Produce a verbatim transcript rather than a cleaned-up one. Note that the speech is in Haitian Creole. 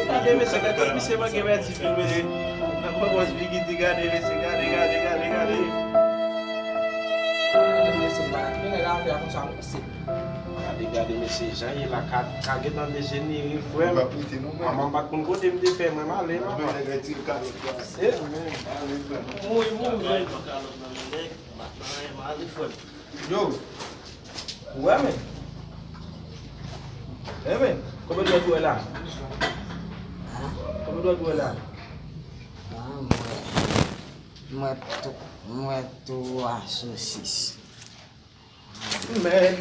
Gade mesye, gade misye manke pèdi tou mesye. Nan kòmans Bigidi, gade mesye, gade, gade, gade, gade. Gade mesye, gade, gade, gade, gade, gade, gade. Gade, gade mesye, jan ye la, ka, ka gentan dejenere, frè m. Manman m pa t konn kote m te fè, mwen m ale, papa. Mouri, mouri, frè m. Yo, ou wè men? E men, konbyen dwèt ou wè la? Konbyen dwèt ou wè la? Ah, mwen, mwen, tw- mwen twa sosis. Men.